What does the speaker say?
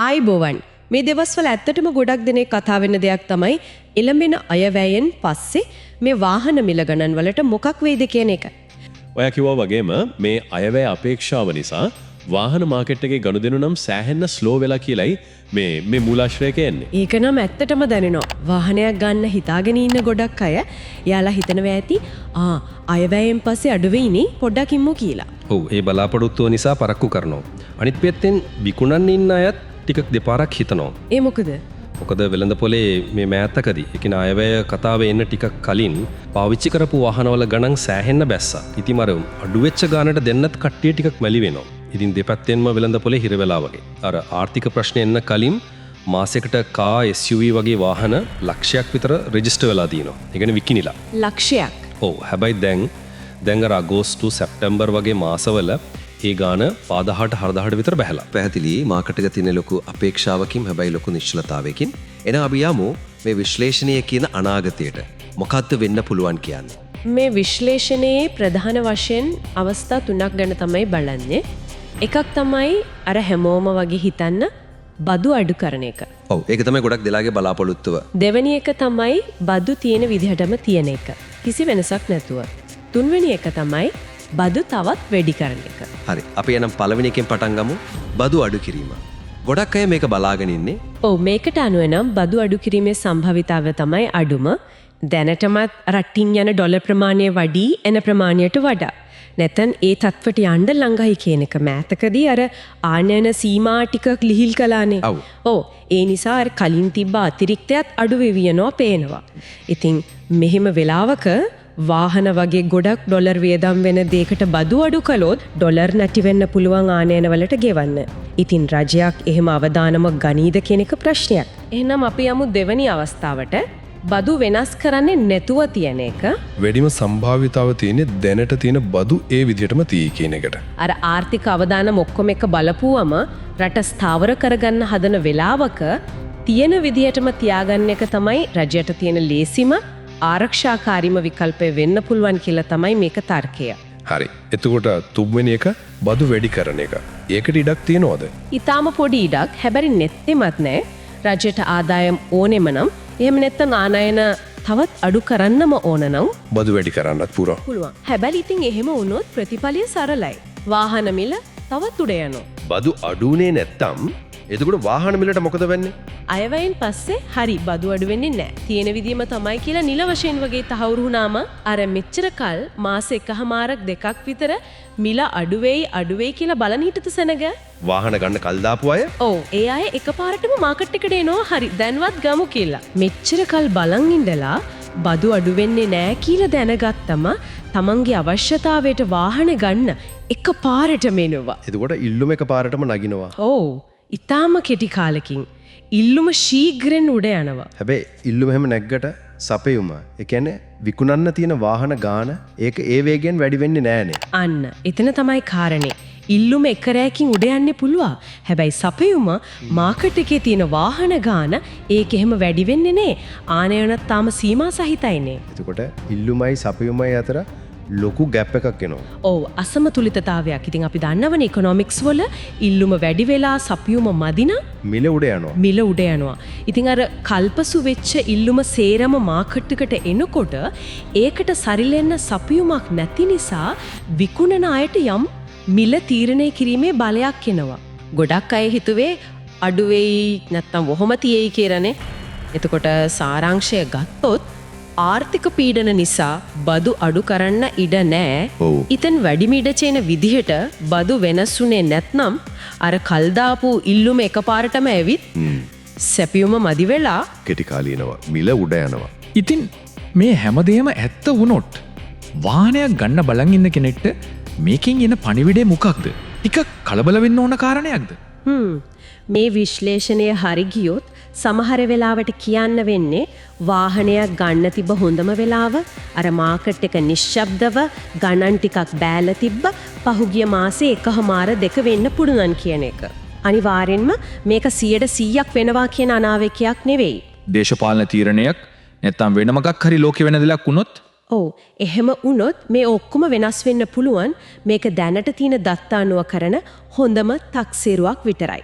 ආයිබෝවන් මේ දවස්වල ඇත්තටම ගොඩක් දෙනෙක් කතා වෙන දෙයක් තමයි එළඹෙන අයවැයෙන් පස්සේ මේ වාහන මිල ගණන් වලට මොකක් වෙයිද කියන එක. ඔයා කිව්වා වගේම මේ අයවැය අපේක්ෂාව නිසා වාහන මාකට් එකේ ගනුදෙනු නම් සෑහෙන්න ස්ලෝ වෙලා කියලයි මේ මේ මූලාශ්‍රයක එන්නේ. ඒක නම් ඇත්තටම දැනෙනවා. වාහනයක් ගන්න හිතාගෙන ඉන්න ගොඩක් අය එයාලා හිතනවා ඇති අයවැයෙන් පස්සේ අඩු වෙයිනේ පොඩ්ඩක් ඉම්මු කියලා. ඔව්, ඒ බලාපොරොත්තුව නිසා පරක්කු කරනවා. අනිත් පැත්තෙන් විකුණන්න ඉන්න අයත් ටිකක් දෙපාරක් හිතනවා. ඒ මොකද? මොකද වෙළඳ පොලේ මේ මෑතකදී, ඒ කියන්නේ අයවැය කතාව එන්න ටිකක් කලින් පාවිච්චි කරපු වාහනවල ගණන් සෑහෙන්න බැස්සා. ඉතින් අර අඩු වෙච්ච ගානට දෙන්නත් කට්ටිය ටිකක් මැලි වෙනවා. ඉතින් දෙපැත්තෙන්ම වෙළඳ පොලේ හිර වෙලා වගේ. අර ආර්ථික ප්‍රශ්න එන්න කලින් මාසයකට කා SUV වගේ වාහන ලක්ෂයක් විතර රෙජිස්ටර් වෙලා තියෙනවා. ඒ කියන්නේ විකිනිලා. ලක්ෂයක්. ඔව්, හැබැයි දැන් අර අගෝස්තු සැප්තැම්බර් වගේ මාසවල ඒ ගාන 5000ට 4000ට විතර බැහැලා. පැහැදිලි මාකට් එක තියෙන ලොකු අපේක්ෂාවකින් හැබැයි ලොකු නිශ්චලතාවයකින්. එහෙනම් අපි යමු මේ විශ්ලේෂණය කියන අනාගතයට. මොකද්ද වෙන්න පුළුවන් කියන්නේ? මේ විශ්ලේෂණයේ ප්‍රධාන වශයෙන් අවස්ථා තුනක් ගැන තමයි බලන්නේ. එකක් තමයි අර හැමෝම වගේ හිතන්න බදු අඩු කරන එක. ඔව්, ඒක තමයි ගොඩක් දෙලාගේ බලාපොරොත්තුව. දෙවෙනි එක තමයි බදු තියෙන විදිහටම තියෙන එක. කිසි වෙනසක් නැතුව. තුන්වෙනි එක තමයි බදු තවත් වැඩි කරන එක. හරි. අපි එහෙනම් පළවෙනි එකෙන් පටන් ගමු. බදු අඩු කිරීම. ගොඩක් අය මේක බලාගෙන ඉන්නේ. ඔව්, මේකට අනුව නම් බදු අඩු කිරීමේ සම්භාවිතාවය තමයි අඩුම. දැනටමත් රටින් යන ඩොලර් ප්‍රමාණය වැඩි එන ප්‍රමාණයට වඩා. නැත්නම් ඒ තත්ත්වයට යන්න ළඟයි කියන එක. මෑතකදී අර ආනයන සීමා ටිකක් ලිහිල් කළානේ. ඔව්. ඔව්, ඒ නිසා අර කලින් තිබ්බ අතිරික්තයත් අඩු වෙවි යනවා පේනවා. ඉතින් මෙහෙම වෙලාවක වාහන වගේ ගොඩක් ඩොලර් වියදම් වෙන දෙයකට බදු අඩු කළොත් ඩොලර් නැති වෙන්න පුළුවන් ආනයන වලට ගෙවන්න. ඉතින් රජයක් එහෙම අවදානමක් ගනීද කියන එක ප්‍රශ්නයක්. එහෙනම් අපි යමු දෙවැනි අවස්ථාවට. බදු වෙනස් කරන්නේ නැතුව තියෙන එක. වැඩිම සම්භාවිතාව තියෙන්නේ දැනට තියෙන බදු ඒ විදිහටම තියෙයි කියන එකට. අර ආර්ථික අවදානම ඔක්කොම එක බලපුවම රට ස්ථාවර කරගන්න හදන වෙලාවක තියෙන විදිහටම තියාගන්න එක තමයි රජයට තියෙන ලේසිම ආරක්ෂාකාරීම විකල්පය වෙන්න පුළුවන් කියලා තමයි මේක තර්කය. හරි. එතකොට තුන්වෙනි එක බදු වැඩි කරන එක. ඒකට ඉඩක් තියෙනවද? ඊටාම පොඩි ඉඩක්, හැබැයි නැත්තෙමත් නෑ. රජයට ආදායම් ඕනෙම නම්, එහෙම නැත්නම් ආනයන තවත් අඩු කරන්නම ඕන නම් බදු වැඩි කරන්නත් පුළුවන්. හැබැයි ඉතින් එහෙම වුණොත් ප්‍රතිඵලය සරලයි. වාහන මිල තවත් උඩ යනවා. බදු අඩු වුණේ නැත්තම් එතකොට වාහන මිලට මොකද වෙන්නේ? අයවැයෙන් පස්සේ හරි බදු අඩු වෙන්නේ නැහැ. තියෙන විදියම තමයි කියලා නිල වශයෙන් වගේ තහවුරු වුණාම අර මෙච්චර කල් මාස එකහමාරක් දෙකක් විතර මිල අඩු වෙයි අඩු වෙයි කියලා බලන් හිටපු සෙනග. වාහන ගන්න කල් දාපු අය? ඔව්, ඒ අය එකපාරටම මාකට් එකට එනවා හරි දැන්වත් ගමු කියලා. මෙච්චර කල් බලන් ඉඳලා බදු අඩු වෙන්නේ නැහැ කියලා දැනගත්තම තමන්ගේ අවශ්‍යතාවයට වාහන ගන්න එකපාරටම එනවා. එතකොට ඉල්ලුම එකපාරටම නගිනවා. ඔව්, ඉතාම කෙටි කාලෙකින් ඉල්ලුම ශීඝ්‍රයෙන් උඩ යනවා. හැබැයි ඉල්ලුම එහෙම නැග්ගට සපයුම, ඒ කියන්නේ විකුණන්න තියෙන වාහන ගාන ඒක ඒ වේගයෙන් වැඩි වෙන්නේ නෑනේ. අන්න එතන තමයි කාරණේ. ඉල්ලුම එක රැයකින් උඩ යන්නේ පුළුවන්. හැබැයි සපයුම මාකට් එකේ තියෙන වාහන ගාන ඒක එහෙම වැඩි වෙන්නේ නෑ. ආනයනත් තාම සීමා සහිතයිනේ. එතකොට ඉල්ලුමයි සපයුමයි අතර ලොකු ගැප් එකක් එනවා. ඔව්, අසමතුලිතතාවයක්. ඉතින් අපි දන්නවනේ ඉකොනොමික්ස් වල ඉල්ලුම වැඩි වෙලා සපයුම මදි නම් මිල උඩ යනවා. මිල උඩ යනවා. ඉතින් අර කල්පසු වෙච්ච ඉල්ලුම සේරම මාකට් එකට එනකොට ඒකට සරිලෙන්න සපයුමක් නැති නිසා විකුණන අයට යම් මිල තීරණය කිරීමේ බලයක් එනවා. ගොඩක් අය හිතුවේ අඩු වෙයි නැත්තම් ඔහොම තියෙයි කියලානේ. එතකොට සාරාංශය ගත්තොත් ආර්ථික පීඩන නිසා බදු අඩු කරන්න ඉඩ නෑ. ඔව්. ඉතින් වැඩිම ඉඩ චේන විදිහට බදු වෙනස් වුණේ නැත්නම් අර කල් දාපු ඉල්ලුම එකපාරටම ඇවිත් සැපියුම මදි වෙලා කෙටි කාලීනව මිල උඩ යනවා. ඉතින් මේ හැමදේම ඇත්ත වුණොත් වාහනයක් ගන්න බලන් ඉන්න කෙනෙක්ට මේකෙන් එන පණිවිඩය මොකක්ද? ටිකක් කලබල වෙන්න ඕන කාරණයක්ද? මේ විශ්ලේෂණය හරි ගියොත් සමහර වෙලාවට කියන්න වෙන්නේ වාහනයක් ගන්න තිබ්බ හොඳම වෙලාව අර මාකට් එක නිශ්ශබ්දව ගණන් ටිකක් බෑලා තිබ්බ පහුගිය මාසේ 1.5 2 වෙන්න පුළුවන් කියන එක. අනිවාර්යෙන්ම මේක 100%ක් වෙනවා කියන අනාවැකියක් නෙවෙයි. දේශපාලන තීරණයක් නැත්තම් වෙන මොකක් හරි ලෝකෙ වෙන දෙයක් වුණොත් ඔව්, එහෙම වුණොත් මේ ඔක්කොම වෙනස් වෙන්න පුළුවන්. මේක දැනට තියෙන දත්ත අනුව කරන හොඳම තක්සේරුවක් විතරයි.